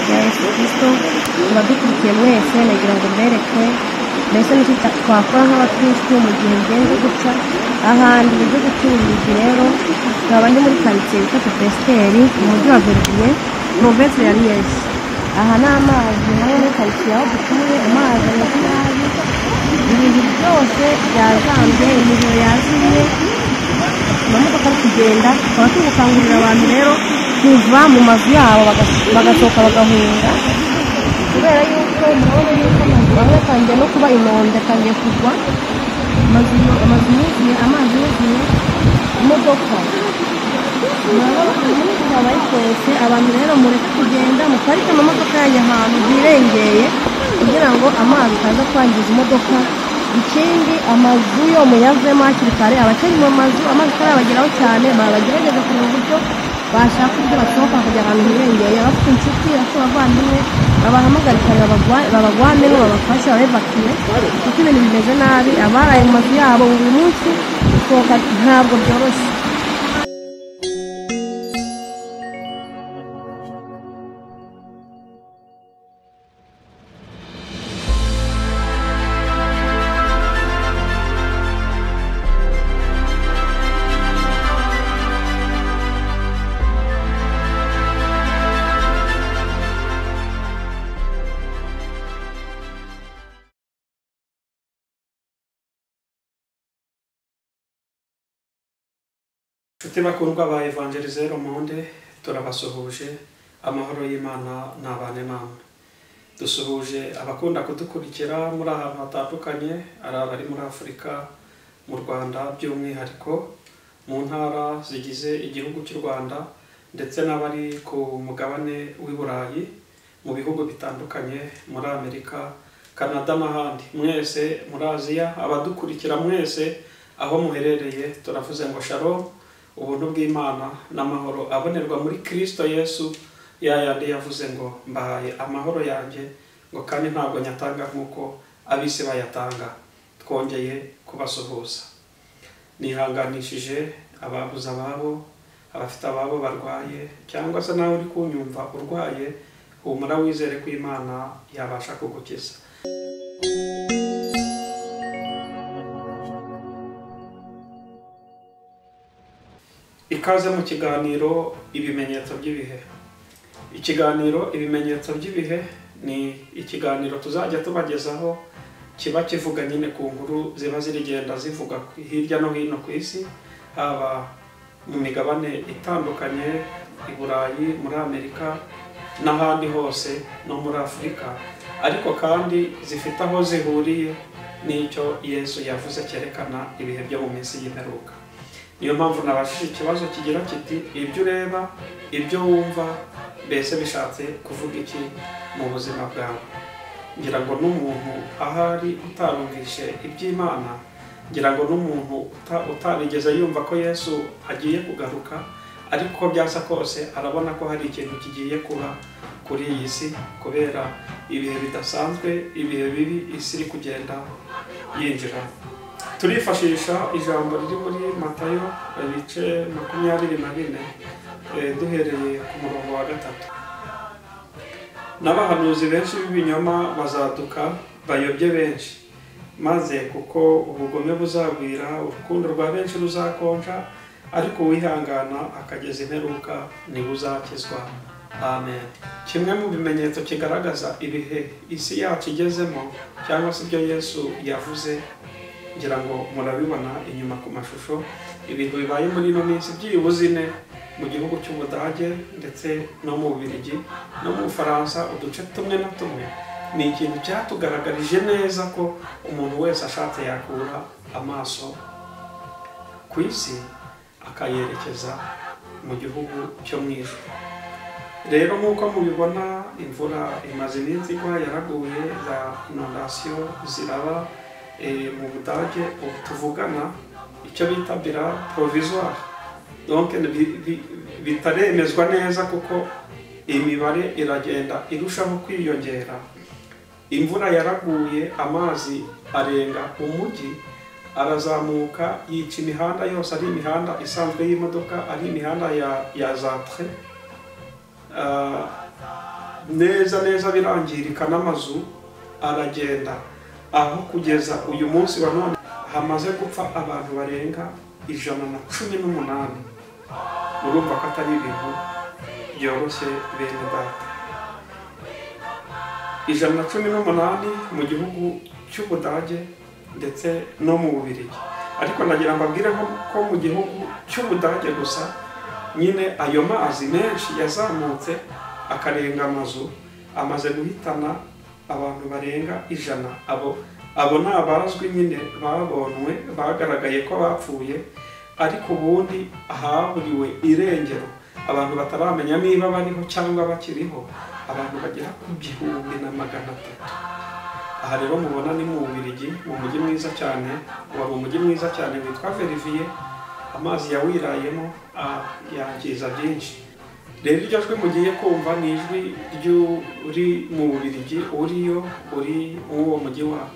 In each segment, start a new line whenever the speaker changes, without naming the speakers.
rya Yesu Kristo. Abadukurikiye mwese nagira ngo mbereke mbese n'icyo twakora nk'abakristo mu gihe bigenze gutya. Ahantu mu gihugu cy'Ububiligi rero nkaba ndi muri karitsiye yitwa Pesiteri mu mujyi wa Verviers, province ya Liège. Aha ni amazi nayo muri karitsiye aho dutuye, amazi ameze nabi, ibintu byose byazambye, imiriro yazimye, amamodoka ari kugenda. Tukaba turi gukangurira abantu rero kuva mu mazu yabo bagasohoka bagahunga, kubera yuko murabona yuko amazu amwe atangiye no kuba inonde, atangiye kugwa, amazu yuzuye, amazi yuzuye, imodoka murabona habaye twese. Abantu rero mureke kugenda, muparike amamodoka yanyu ahantu hirengeye kugira ngo amazi ataza kwangiza imodoka. Ikindi, amazu yo muyavemo hakiri kare, abakiri mu mazu amazi atarabageraho cyane bagerageza kureba uburyo bashaka uburyo basohoka bakajya ahantu hirengeye. Abafite inshuti, abafite abavandimwe babahamagare kare, babagwaneho, babafashe, babevakiye, kuko ibintu bimeze nabi. Abaraye mu mazu yabo buri munsi gusohoka ntabwo byoroshye.
Inshuti bakundwa ba Evangelise Monde, turabasuhuje, amahoro y'Imana nabane namwe. Dusuhuje abakunda kudukurikira muri ahantu hatandukanye, ari abari muri Afurika, mu Rwanda by'umwihariko, mu ntara zigize igihugu cy'u Rwanda, ndetse n'abari ku mugabane w'i Burayi, mu bihugu bitandukanye, muri Amerika, Canada n'ahandi. Mwese muri Aziya, abadukurikira mwese aho muherereye, turavuze ngo shalom. Ubuntu bw'Imana n'amahoro abonerwa muri Kristo Yesu, yayandi yavuze ngo mbahaye amahoro yanjye, ngo kandi ntabwo nyatanga nk'uko ab'isi bayatanga. Twongeye kubasuhuza, nihanganishije ababuze ababo, abafite ababo barwaye, cyangwa se nawe uri kunyumva urwaye, humura wizere ko Imana yabasha kugukiza. Ikaze mu kiganiro ibimenyetso by'ibihe. Ikiganiro ibimenyetso by'ibihe ni ikiganiro tuzajya tubagezaho, kiba kivuga nyine ku nkuru ziba zirigenda zivuga hirya no hino ku isi, haba mu migabane itandukanye, i Burayi, muri Amerika n'ahandi hose, no muri Afurika, ariko kandi zifite aho zihuriye n'icyo Yesu yavuze cyerekana ibihe byo mu minsi y'imperuka. Niyo mpamvu nabashije ikibazo kigira kiti: ibyo ureba, ibyo wumva, mbese bishatse kuvuga iki mu buzima bwawe? Ngira ngo n'umuntu ahari utarumvishe iby'Imana, ngira ngo n'umuntu utarigeze yumva ko Yesu agiye kugaruka, ariko byasa kose arabona ko hari ikintu kigiye kuba kuri iyi si, kubera ibihe bidasanzwe, ibihe bibi isi iri kugenda yinjira. Turifashisha ijambo riri muri Matayo ibice 24, duhereye ku murongo wa 3. N'abahanuzi benshi b'ibinyoma bazaduka bayobye benshi, maze kuko ubugome buzagwira, urukundo rwa benshi ruzakonja, ariko uwihangana akageza imperuka niwe uzakizwa. Amen. Kimwe mu bimenyetso kigaragaza ibihe isi yacu igezemo, cyangwa se ibyo Yesu yavuze, ngira ngo murabibona inyuma ku mashusho, ibintu bibaye muri ino minsi byibuze ine mu gihugu cy'Ubudage ndetse no mu Bubiligi no mu Bufaransa, uduce tumwe na tumwe, ni ikintu cyatugaragarije neza ko umuntu wese ashatse yakura amaso ku isi akayerekeza mu gihugu cyo mu ijuru. Rero nk'uko mubibona, imvura imaze iminsi igwa, yaraguye, za inondation ziraba mu Budage. Ubu tuvugana icyo bita bira provisoire, donc bitaremezwa neza kuko imibare iragenda irushaho kwiyongera. Imvura yaraguye, amazi arenga umujyi, arazamuka yica imihanda yose, ari imihanda isanzwe y'imodoka, ari imihanda ya za train. neza neza birangirika n'amazu aragenda, aho kugeza uyu munsi wa none hamaze gupfa abantu barenga 118. Urumva ko atari ibintu byoroshye bene data. 118 mu gihugu cy'Ubudage ndetse no mu Bubiligi. Ariko nagira mbabwire ko mu gihugu cy'Ubudage gusa nyine ayo mazi menshi yazamutse akarenga amazu amaze guhitana abantu barenga 100. Abo ni abazwi nyine babonwe bagaragaye ko bapfuye, ariko ubundi ahaburiwe irengero abantu bataramenya niba bariho cyangwa bakiriho, abantu bagera ku 1300. Aha rero mubona ni mu Bubiligi, mu mujyi mwiza cyane, wari umujyi mwiza cyane witwa Verviers. Amazi yawirayemo yangiza byinshi. Rero iryo jwi mugiye kumva ni ijwi ry'uri mu Bubiligi, uriyo uri uwo mujyi wa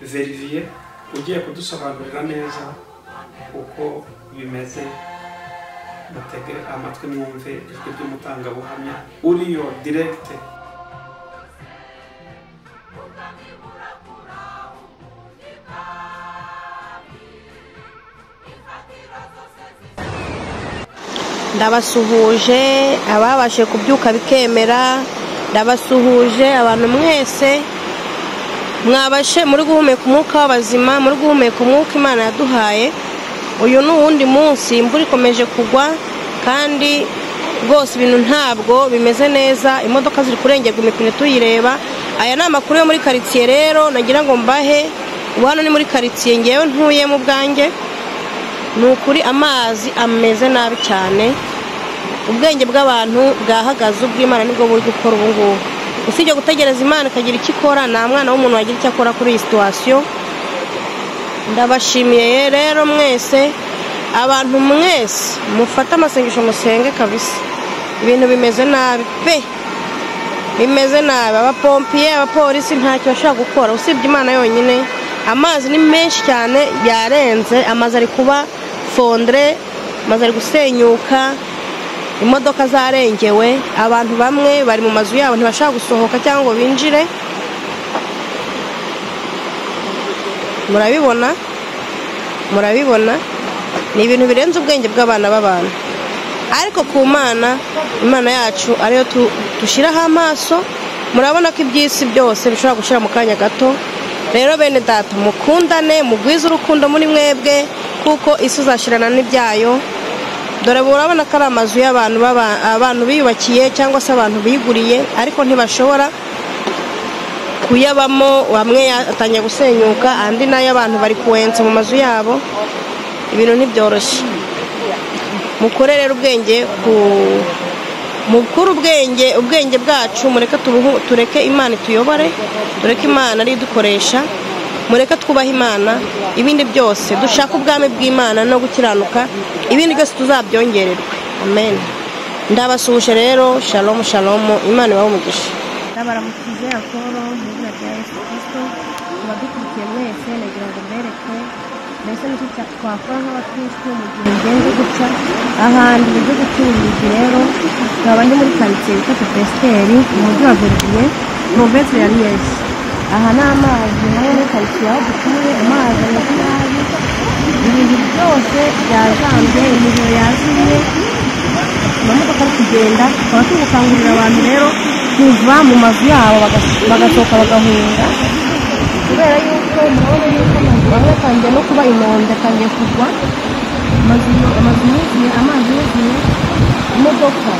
Verviers, ugiye kudusobanurira neza uko bimeze. Mutege amatwi mwumve ijwi ry'umutangabuhamya uriyo direkite.
Ndabasuhuje ababashe kubyuka bikemera, ndabasuhuje abantu mwese mwabashe muri guhumeka umwuka w'abazima, muri guhumeka umwuka Imana yaduhaye. Uyu ni uwundi munsi, imvura ikomeje kugwa kandi rwose ibintu ntabwo bimeze neza, imodoka ziri kurengerwa imipine tuyireba. Aya ni amakuru yo muri karitsiye rero nagira ngo mbahe. Ubu hano ni muri karitsiye ngewe ntuyemo ubwanjye. Ni ukuri amazi ameze nabi cyane, ubwenge bw'abantu bwahagaze, ubw'Imana nibwo buri gukora ubu ngubu. Usibye gutegereza Imana ikagira icyo ikora, nta mwana w'umuntu wagira icyo akora kuri iyi situwasiyo. Ndabashimiye rero mwese, abantu mwese mufate amasengesho musenge kabisa. Ibintu bimeze nabi pe, bimeze nabi. Abapompiye, abapolisi ntacyo bashobora gukora usibye Imana yonyine. Amazi ni menshi cyane yarenze, amazi ari kuba fondre, amazi ari gusenyuka, imodoka zarengewe, abantu bamwe bari mu mazu yabo ntibashaka gusohoka cyangwa ngo binjire. Murabibona, murabibona ni ibintu birenze ubwenge bw'abana b'abantu. Ariko ku Mana, Imana yacu ariyo dushyiraho amaso. Murabona ko iby'isi byose bishobora gushira mu kanya gato. Rero bene data, mukundane, mugwize urukundo muri mwebwe, kuko isi izashirana n'ibyayo. Dore murabona ko ari amazu y'abantu abantu biyubakiye cyangwa se abantu biguriye, ariko ntibashobora kuyabamo. Bamwe atangiye gusenyuka, andi nayo abantu bari kuwensa mu mazu yabo. Ibintu ntibyoroshye. Mukore rero ubwenge ku mukuru ubwenge bwacu, mureke tureke Imana ituyobore, tureke Imana ari dukoresha, mureke twubahe Imana. Ibindi byose dushaka ubwami bw'Imana no gukiranuka, ibindi byose tuzabyongererwe. Amen. Ndabasuhuje rero, shalom shalom, Imana ibahe umugisha. Ndabaramukije akoro mu izina rya Yesu Kristo. Abadukurikiye mwese nagira ngo mbereke mbese n'icyo twakora nk'abakristo mu gihe bigenze gutya. Ahantu mu gihugu cy'Ububiligi rero, nkaba ndi muri karitsiye yitwa Pesiteri mu mujyi wa Verviers, province ya Liège. Aha ni amazi nayo muri karitsiye aho dutuye, amazi ameze nabi, ibintu byose byazambye, imiriro yazimye, amamodoka ari kugenda. Tukaba turi gukangurira abantu rero kuva mu mazu yabo bagasohoka bagahunga, kubera yuko murabona yuko amazu amwe atangiye no kuba inonde, atangiye kugwa, amazu yuzuye, amazi yuzuye, imodoka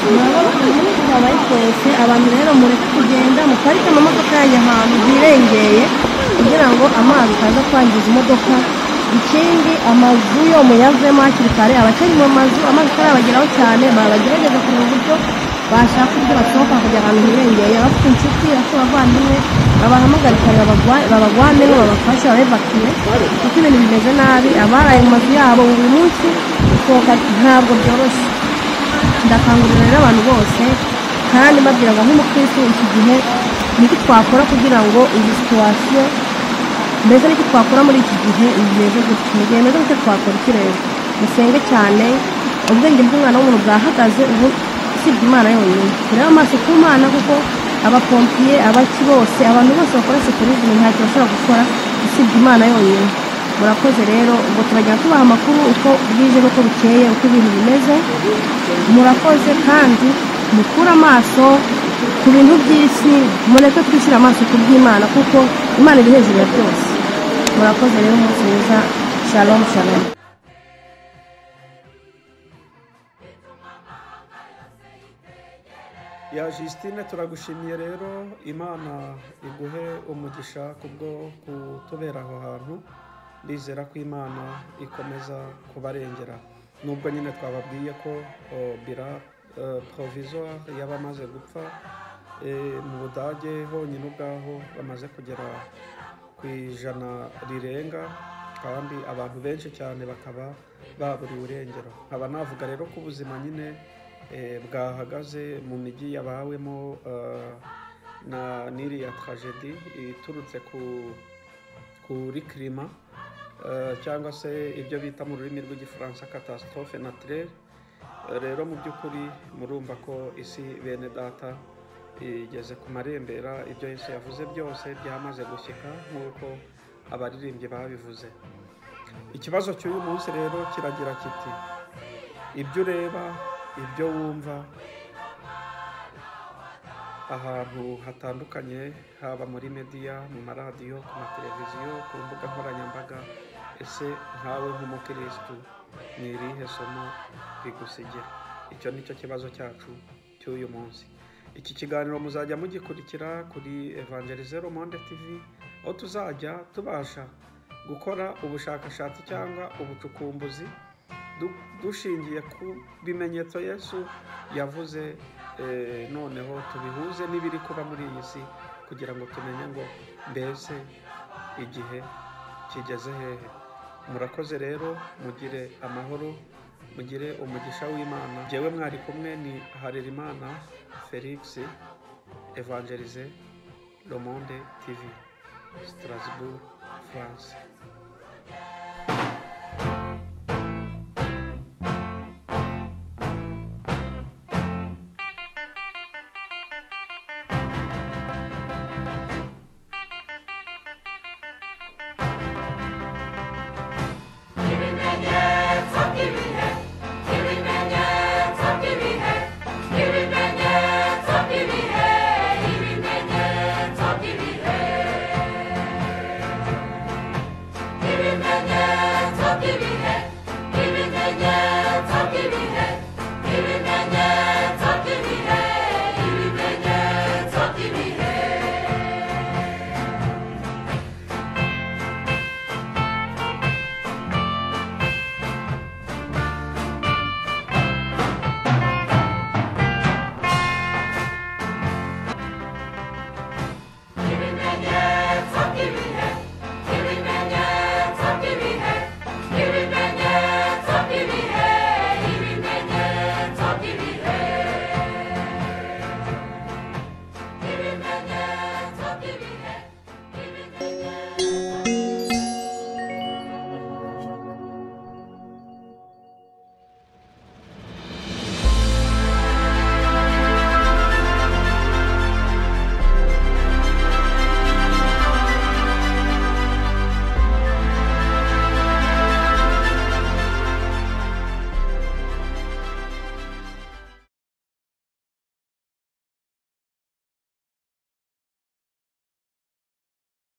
murabona habaye twese. Abantu rero mureke kugenda, muparike amamodoka yanyu ahantu hirengeye kugira ngo amazi ataza kwangiza imodoka. Ikindi, amazu yo muyavemo hakiri kare, abakiri mu mazu amazi atarabageraho cyane bagerageza kureba uburyo bashaka uburyo basohoka bakajya ahantu hirengeye. Abafite inshuti, abafite abavandimwe babahamagare kare, babagwanemo, babafashe, babevakiye, kuko ibintu bimeze nabi. Abaraye mu mazu yabo buri munsi gusohoka ntabwo byoroshye. Ndakangurira rero abantu bose kandi mbabwira ngo nk'umukristo iki gihe niki twakora kugira ngo iyi situwasiyo mbese niki twakora muri iki gihe bimeze gutya. Mu gihe bimeze gutya twakora iki rero? Musenge cyane, ubwenge bw'umwana w'umuntu bwahagaze ubu. Usibye Imana yonyine. Turebe amaso ku Mana, kuko abapompiye, abaki bose, abantu bose bakora secourisme ntacyo bashobora gukora usibye Imana yonyine. Murakoze rero, ubwo turajya tubaha amakuru uko bwije n'uko bukeye, uko ibintu bimeze. Murakoze, kandi mukure amaso ku bintu by'isi, mureke twishyire amaso ku by'Imana, kuko Imana iri hejuru ya byose. Murakoze rero, umunsi mwiza. Shalom shalom.
Ya Justine, turagushimiye rero, Imana iguhe umugisha kubwo kutubera aho hantu. Ndizera ko Imana ikomeza kubarengera, nubwo nyine twababwiye ko bira provisoire y'abamaze gupfa mu Budage honyine ubwaho bamaze kugera ku 100 rirenga, kandi abantu benshi cyane bakaba baburiwe irengero. Nkaba navuga rero ko ubuzima nyine bwahagaze mu mijyi yabawemo na n'iriya tragedy iturutse kuri klima, cyangwa se ibyo bita mu rurimi rw'igifaransa catastrophe naturelle. Rero mu by'ukuri murumva ko isi bene data igeze ku marembera, ibyo Yesu yavuze byose byamaze gushyika nk'uko abaririmbyi babivuze. Ikibazo cy'uyu munsi rero kiragira kiti: ibyo ureba, ibyo wumva ahantu hatandukanye, haba muri media, mu maradiyo, ku mateleviziyo, ku mbuga nkoranyambaga, ese nkawe nk'umukirisitu ni irihe somo rigusigira? Icyo ni cyo kibazo cyacu cy'uyu munsi. Iki kiganiro muzajya mugikurikira kuri Evangelize Le Monde TV, aho tuzajya tubasha gukora ubushakashatsi cyangwa ubucukumbuzi dushingiye ku bimenyetso Yesu yavuze, noneho tubihuze n'ibiri kuba muri iyi si, kugira ngo tumenye ngo mbese igihe kigeze hehe. Murakoze rero, mugire amahoro, mugire umugisha w'Imana. Jewe mwari kumwe ni Harerimana Felix, Evangelize Le Monde TV, Strasbourg, France.